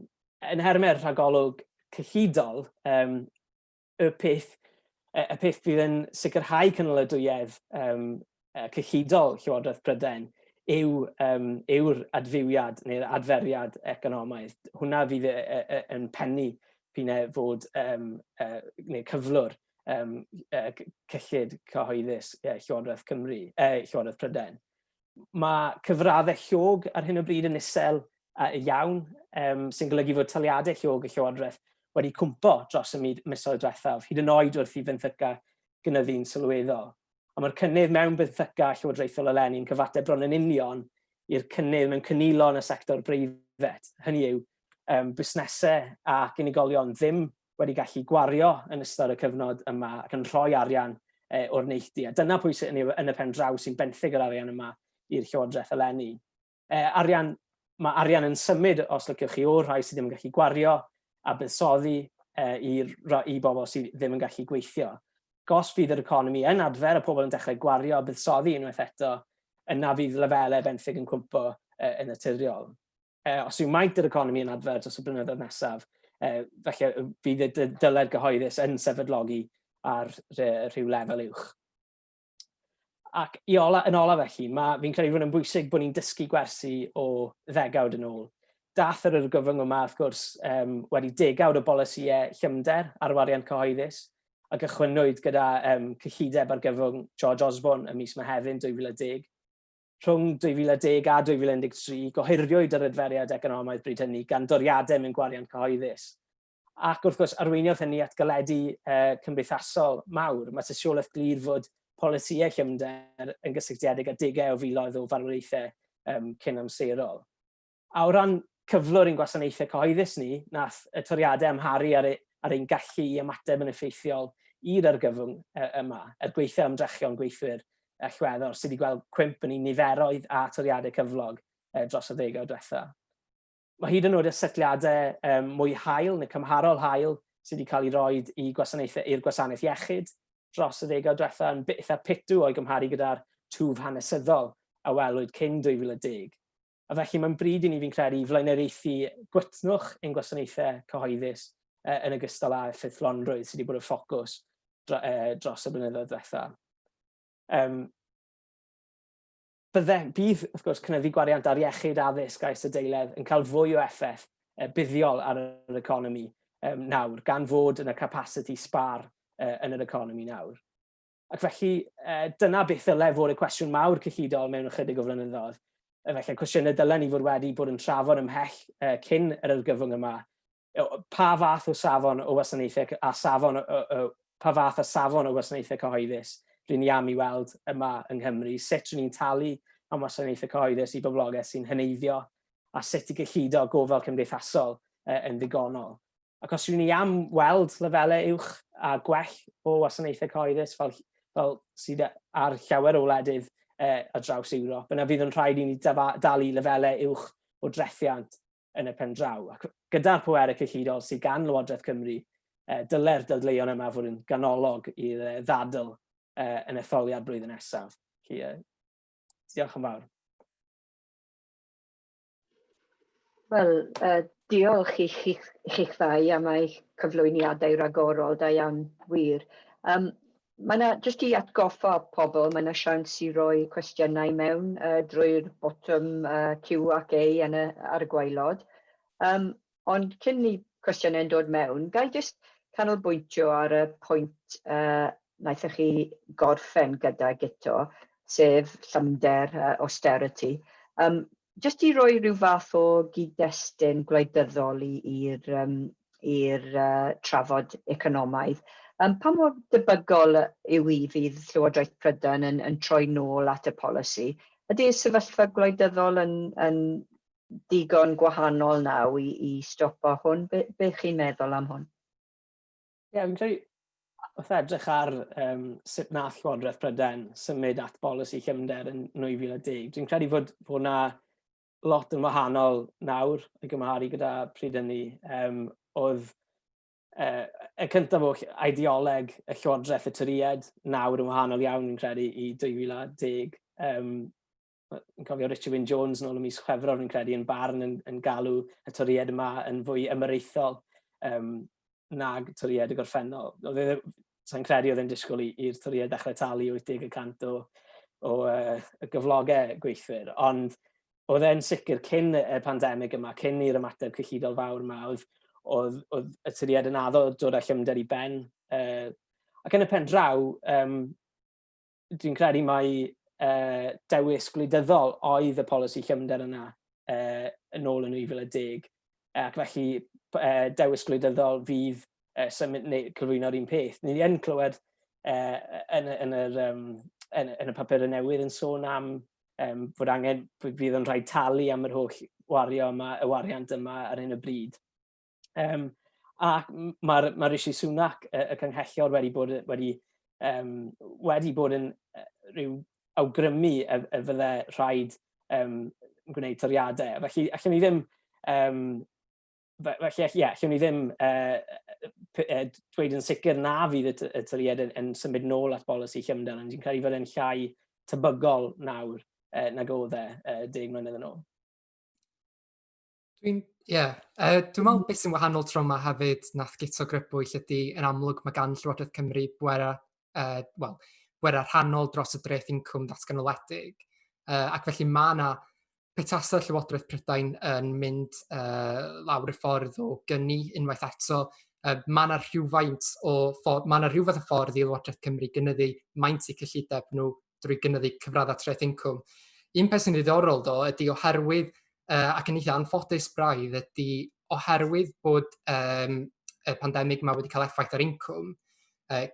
yn nhermau'r rhagolwg cyllidol, um, y peth, y peth fydd yn sicrhau cynaladwyedd um, cyllidol Llywodraeth Prydain yw, um, yw'r adfywiad neu'r adferiad economaidd. Hwna fydd yn pennu p'un e fod um, neu cyflwr um, cyllid cyhoeddus Llywodraeth Cymru, Llywodraeth Prydain. Mae cyfraddau llog ar hyn o bryd yn isel iawn, um, sy'n golygu fod taliadau llog y Llywodraeth wedi cwmpo dros y misoedd diwethaf, hyd yn oed wrth i fenthyca gynyddu'n sylweddol. A mae'r cynnydd mewn benthyca llywodraethol eleni yn cyfateb bron yn union i'r cynnydd mewn cynilo yn y sector breifat. Hynny yw, um, busnesau ac unigolion ddim wedi gallu gwario yn ystod y cyfnod yma ac yn rhoi arian e, o'r neilltu. A dyna pwy sy'n yn y pen draw sy'n benthyg yr arian yma i'r Llywodraeth eleni. E, arian, mae arian yn symud, os lyciwch chi, o'r rhai sydd ddim yn gallu gwario a buddsoddi e, i, i bobl sydd ddim yn gallu gweithio. Gos fydd yr economi yn adfer a pobl yn dechrau gwario a buddsoddi unwaith eto, yna fydd lefelau benthyg yn cwmpo e, yn naturiol. Os yw maint yr economi yn adfer dros y blynyddoedd nesaf, felly fydd y dyled gyhoeddus yn sefydlogi ar rhyw lefel uwch. Ac i ola, yn ola felly, mae, fi'n credu fod yn bwysig bod ni'n dysgu gwersi o ddegawd yn ôl. Dath yr argyfwng yma, wrth gwrs, um, wedi degawd o bolisïau llymder ar wariant cyhoeddus, a gychwynnwyd gyda um, cyllideb argyfwng George Osborne ym mis Mehefin 2010. Rhwng 2010 a 2013, gohiriwyd yr adferiad economaidd bryd hynny gan doriadau mewn gwariant cyhoeddus. Ac wrth gwrs, arweiniodd hynny at galedu eh, cymdeithasol mawr. Mae tystiolaeth glir fod polisïau llymder yn gysylltiedig â degau o filoedd o farwolaethau um, cyn amserol. A o ran cyflwr ein gwasanaethau cyhoeddus ni, nath y toriadau amharu ar, e, ar ein gallu i ymateb yn effeithiol i'r argyfwng yma, er gweithio ymdrechion gweithwyr allweddol sydd wedi gweld cwymp yn eu niferoedd a toriadau cyflog dros y ddegawd diwetha. Mae hyd yn oed y setliadau um, mwy hael neu cymharol hael sydd wedi cael ei roi i gwasanaethau, i'r gwasanaeth iechyd dros y ddegawd diwetha yn eitha pitw o'i gymharu gyda'r twf hanesyddol a welwyd cyn 2010. A felly mae'n bryd i ni, fi'n credu, flaenoriaethu gwytnwch ein gwasanaethau cyhoeddus yn ogystal â ffeithlonrwydd sydd wedi bod y ffocws dros y blynyddoedd diwetha. Um, bydde, bydd, wrth gwrs, cynyddu gwariant ar iechyd, addysg a isadeiledd yn cael fwy o effaith buddiol ar yr economi um, nawr, gan fod yn y capacity sbar yn yr economi nawr. Ac felly, dyna beth ddylai fod y cwestiwn mawr cyllidol mewn ychydig o flynyddoedd. Felly, cwestiynau dylen ni fod wedi bod yn trafod ymhell cyn yr argyfwng yma. Pa fath o safon o wasanaethau a safon, o, o, pa fath a safon o wasanaethau cyhoeddus rydyn ni am i weld yma yng Nghymru, sut rydyn ni'n talu am wasanaethau cyhoeddus i boblogaeth sy'n heneiddio, a sut i gyllido gofal cymdeithasol yn ddigonol. Ac os yw'n ni am weld lefelau uwch a gwell o wasanaethau cyhoeddus fel, fel sydd ar llawer o wledydd eh, ar draws Ewrop, yna fydd yn rhaid i ni dalu lefelau uwch o drethiant yn y pen draw. Ac gyda'r pwerau cyllidol sydd gan Lywodraeth Cymru, eh, dylai'r dadleuon yma fod yn ganolog i'r eh, ddadl. yn etholiad blwyddyn nesaf. Felly, diolch yn fawr. Wel, diolch i chi'ch ddau am eich cyflwyniadau ragorol, da iawn wir. Mae yna, jyst i atgoffa pobl, mae yna siawns i roi cwestiynau mewn drwy'r botwm Q ac A yn y, ar y gwaelod. Ond cyn i cwestiynau'n dod mewn, ga i jyst canolbwyntio ar y pwynt wnaethoch chi gorffen gyda Guto, sef llymder, austerity. Jyst i roi rhyw fath o gyd-destun gwleidyddol i'r i'r trafod economaidd, pa mor debygol yw hi fydd Llywodraeth Prydain yn yn troi nôl at y polisi? Ydy'r sefyllfa gwleidyddol yn yn digon gwahanol naw i i stopo hwn? Be be chi'n meddwl am hwn? Ie, yeah, fi'n credu wrth edrych ar um, sut nath Llywodraeth Prydain symud at bolisi llymder yn 2010, dwi'n credu fod, fod na lot yn wahanol nawr i gymharu gyda pryd hynny. Um, oedd y cyntaf oll, ideoleg y Llywodraeth y Torïaid nawr yn wahanol iawn, fi'n credu, i 2010. Um, Yn cofio Richard Wyn Jones nôl ym mis Chwefror, fi'n credu, yn barn yn, yn galw y Torïaid yma yn fwy ymyraethol um, nag Torïaid y gorffennol. Oedd e, sa'n credu oedd e'n disgwyl i'r Torïaid ddechrau talu 80% o, o y gyflogau gweithwyr, ond oedd e'n sicr cyn y pandemig yma, cyn i'r ymateb cyllidol fawr yma, oedd, oedd, oedd y Torïaid yn addo dod â llymder i ben. Ac yn y pen draw, dwi'n credu mai dewis gwleidyddol oedd y polisi llymder yna yn ôl yn 2010. Ac felly dewis gwleidyddol fydd symud neu cyflwyno'r un peth. Ni yn clywed yn, yn, yr, um, yn, yn y papurau newydd yn sôn am um, fod angen, fydd yn rhaid talu am yr holl wario yma, y wariant yma ar hyn o bryd. Um, ac mae'r ma Rishi Sunak, y, y canghellor, wedi bod, wedi, um, wedi bod yn rhyw awgrymu y, y fydde rhaid um, gwneud toriadau. Felly, allwn ni ddim, um, felly, ie, yeah, allwn ni ddim uh, dweud yn sicr na fydd y, y toriad yn, yn symud nôl at bolisi llymder, ond dwi'n credu fod e'n llai tebygol nawr nag oedd e 10 mlynedd yn ôl. Dwi'n, ie, yeah. Dwi'n meddwl beth sy'n wahanol tro yma hefyd nath Guto grybwyll ydy, yn amlwg mae gan Llywodraeth Cymru bwerau, wel, bwerau rhannol dros y dreth incwm ddatganoledig. Ac felly mae yna, petasa Llywodraeth Prydain yn mynd lawr y ffordd o gyni unwaith eto, mae yna rhywfaint o ffordd, mae yna rhywfaint o ffordd i Lywodraeth Cymru gynyddu maint eu cyllideb nhw drwy gynyddu cyfraddau treth incwm. Un peth sy'n ddiddorol ddo ydy oherwydd, ac yn eitha anffodus braidd, ydy oherwydd bod um, y pandemig yma wedi cael effaith ar incwm,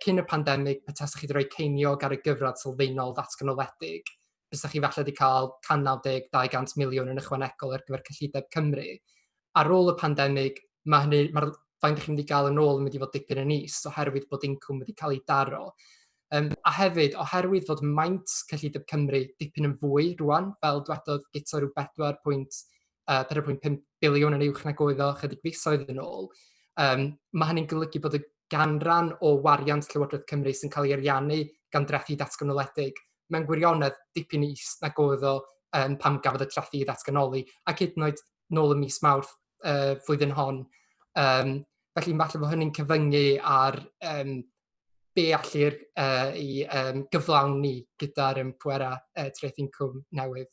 cyn y pandemig, petasech chi wedi rhoi ceiniog ar y gyfradd sylfaenol ddatganoledig, bysach chi falle wedi cael 190, 200 miliwn yn ychwanegol ar gyfer cyllideb Cymru. Ar ôl y pandemig, mae hynny, mae'r faint ydych chi'n mynd i gael yn ôl yn mynd i fod dipyn yn is oherwydd bod incwm wedi cael ei daro. Um, a hefyd, oherwydd fod maint cyllideb Cymru dipyn yn fwy rwan, fel dwedodd Guto rhyw 4.5 biliwn yn uwch nag oedd o chydig fisoedd yn ôl, um, mae hynny'n golygu bod y ganran o wariant Llywodraeth Cymru sy'n cael ei ariannu gan drethi datganoledig mewn gwirionedd dipyn is nag oedd o um, pam gafodd y trethi ei ddatganoli, ac hyd yn oed nôl ym mis Mawrth flwyddyn hon. Um, felly falle bod hynny'n cyfyngu ar um, be allir i um, gyflawni gyda'r um, pwerau treth incwm newydd.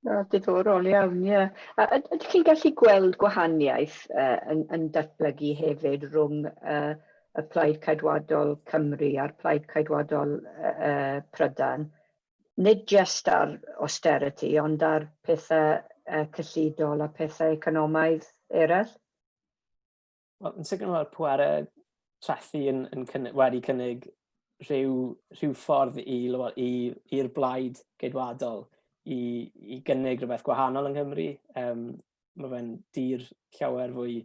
O, diddorol iawn, ie. Yeah. A ydych chi'n gallu gweld gwahaniaeth yn, yn datblygu hefyd rhwng y Plaid Ceidwadol Cymru a'r Plaid Ceidwadol Prydain? Nid jyst ar austerity, ond ar pethau cyllidol a pethau economaidd eraill? Wel, yn sicr mae'r pwerau trethu yn, yn cynnig, wedi cynnig rhyw, rhyw ffordd i, i, i'r blaid geidwadol i, i gynnig rhywbeth gwahanol yng Nghymru. Um, mae fe'n dir llawer fwy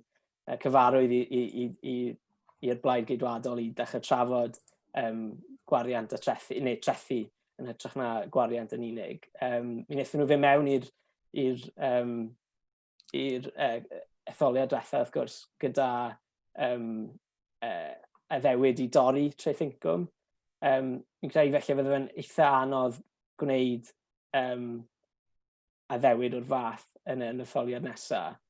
cyfarwydd i, i, i, i, i'r blaid geidwadol i dechrau trafod um, gwariant a trethu, neu trethu yn hytrach na gwariant yn unig. Um, mi wnaethon nhw fe mewn i'r i'r um, i'r uh, etholiad diwetha, wrth gwrs, gyda um, addewid i dorri treth incwm. Fi'n credu felly fydde fe'n eitha anodd gwneud addewid o'r fath yn y etholiad nesaf,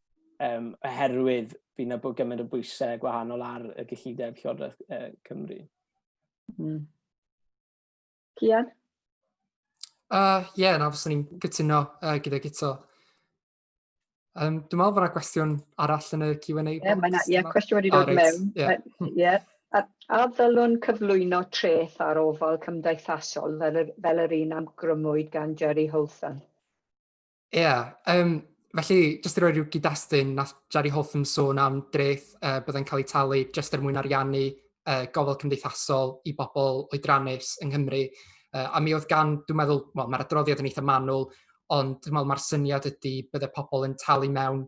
oherwydd fydd yna bod gymaint o bwysau gwahanol ar y gyllideb Llywodraeth Cymru. Cian? Ie, yeah, na, fyswn i'n cytuno gyda Guto. Dwi'n meddwl bod yna gwestiwn arall yn y Q&A. Ie, yeah, mae yna yeah, cwestiwn wedi dod mewn. Ie. Yeah. A ddylwn cyflwyno treth ar ofal cymdeithasol fel yr un amgrymwyd gan Jerry Holtham? Ie, yeah, felly, jyst i roi rhyw gyd-destun, nath Jerry Holtham sôn am dreth byddai'n cael ei talu jyst er mwyn ariannu gofal cymdeithasol i bobl oedrannus yng Nghymru. A mi oedd gan, dwi'n meddwl, wel, mae'r adroddiad yn eitha manwl, ond dwi'n meddwl mae'r syniad ydy bydde pobl yn talu mewn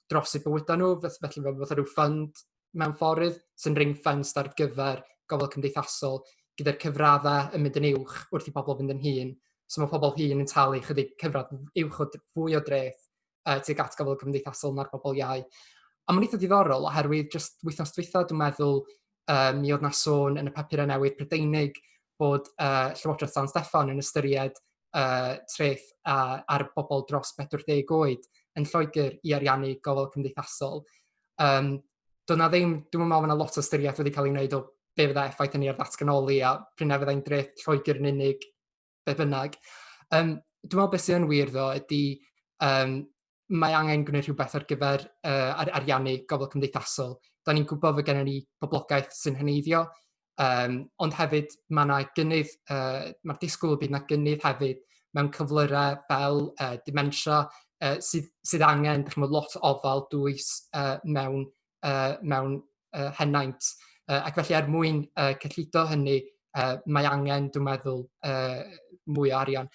dros eu bywydau nhw, felly fel fatha rhyw ffund mewn ffordd sy'n ring fenced ar gyfer gofal cymdeithasol, gyda'r cyfraddau yn mynd yn uwch wrth i bobl fynd yn hŷn. So mae pobl hŷn yn talu chydig cyfradd uwch o fwy o dreth tuag at gofal cymdeithasol na'r bobl iau. A mae'n eitha diddorol oherwydd jyst wythnos dwytha dwi'n meddwl mi oedd na sôn yn y papurau newydd Prydeinig bod Llywodraeth San Steffan yn ystyried treth ar bobl dros 40 oed yn Lloegr i ariannu gofal cymdeithasol. Doedd na ddim, dwi'n meddwl bod yna lot o ystyriaeth wedi cael ei wneud o be fydda effaith hynny ar ddatganoli a pryn na fyddai'n dreth Lloegr yn unig, be bynnag. Dwi'n meddwl beth sydd yn wir ddo ydy mae angen gwneud rhywbeth ar gyfer ariannu gofal cymdeithasol. Da ni'n gwybod fod gennym ni boblogaeth sy'n heneiddio, ond hefyd mae yna gynnydd, mae'r disgwyl y bydd yna gynnydd hefyd mewn cyflyrau fel dementia sydd angen, dych chi'n gwybod, lot o ofal dwys mewn henaint. Ac felly er mwyn cyllido hynny, mae angen, dwi'n meddwl, mwy o arian.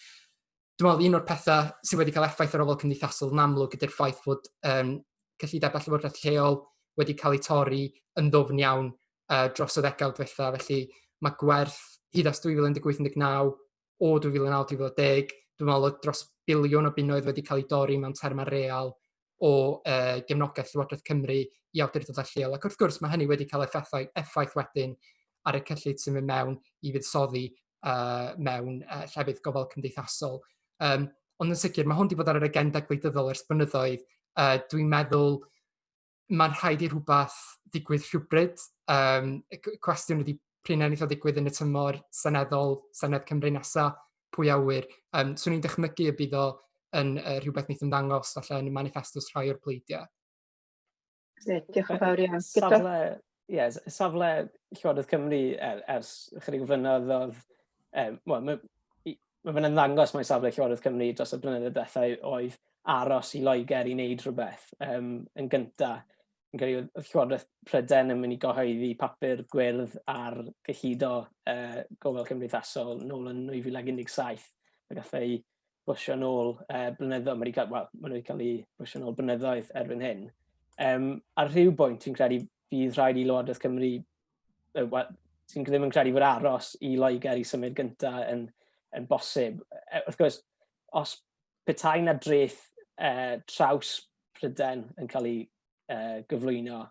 Dwi'n meddwl un o'r pethau sydd wedi cael effaith ar ofal cymdeithasol yn amlwg ydy'r ffaith fod cyllidebau llywodraeth lleol wedi cael eu torri yn ddwfn iawn dros y ddegawd diwetha. Felly mae gwerth hyd at 2018-19 o 2009-2010, dwi'n meddwl oedd dros biliwn o bunnoedd wedi cael ei dorri mewn termau real o gefnogaeth Llywodraeth Cymru i awdurdodau lleol. Ac wrth gwrs mae hynny wedi cael effaith, effaith wedyn ar y cyllid sy'n mynd mewn i fuddsoddi mewn llefydd gofal cymdeithasol. Ond yn sicr, mae hwn wedi bod ar yr agenda gwleidyddol ers blynyddoedd. Dwi'n meddwl mae'n rhaid i rhywbeth ddigwydd rhywbryd. Y cwestiwn ydy pryn ennill o ddigwydd yn y tymor seneddol, Senedd Cymru nesaf, pwy a ŵyr. Swn i'n dychmygu y bydd o yn rhywbeth wneith ymddangos falle yn y manifestos rhai o'r pleidiau. Grêt, diolch yn fawr iawn. Safle, ie, safle Llywodraeth Cymru ers ychydig o flynyddoedd oedd, wel, mae ma fe'n ymddangos mai safle Llywodraeth Cymru dros y blynyddoedd diwethaf oedd aros i Loegr i wneud rhywbeth yn gyntaf. Yn credu oedd Llywodraeth Prydain yn mynd i gyhoeddi papur gwyrdd ar gyllido gofal cymdeithasol nôl yn 2017. A gath ei bwsio nôl blynyddoedd, mae wedi cael, well, maen nhw wedi cael ei bwsio nôl blynyddoedd erbyn hyn. Ar rhyw bwynt, fi'n credu bydd rhaid i Lywodraeth Cymru, well, sy'n ddim yn credu fod aros i Loegr i symud gyntaf yn bosib. Wrth gwrs, os petai na dreth traws Prydain yn cael ei gyflwyno,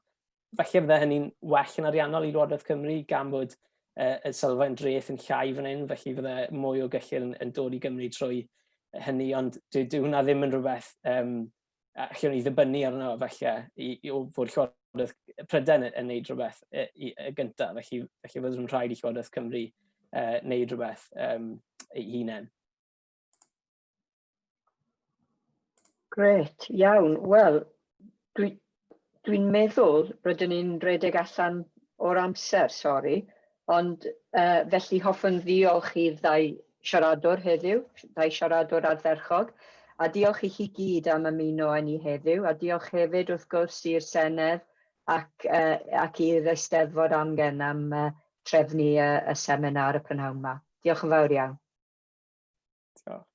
falle fydde hynny'n well yn ariannol i Lywodraeth Cymru gan fod y sylfaen dreth yn llai fan hyn, felly fydde mwy o gyllid yn dod i Gymru trwy hynny, ond dyw hwnna ddim yn rhywbeth allwn ni ddibynnu arno falle i o fod Llywodraeth Prydain yn wneud rhywbeth i gyntaf, felly fydd yn rhaid i Llywodraeth Cymru wneud rhywbeth ei hunain. Grêt, iawn. Wel, dwi'n dwi meddwl rydyn ni'n rhedeg allan o'r amser, sori. Ond felly hoffwn ddiolch i'r ddau siaradwr heddiw, ddau siaradwr ardderchog, a diolch i chi gyd am ymuno â ni heddiw, a diolch hefyd wrth gwrs i'r Senedd ac i'r Eisteddfod Amgen am trefnu y seminar y prynhawn yma. Diolch yn fawr iawn. Diolch.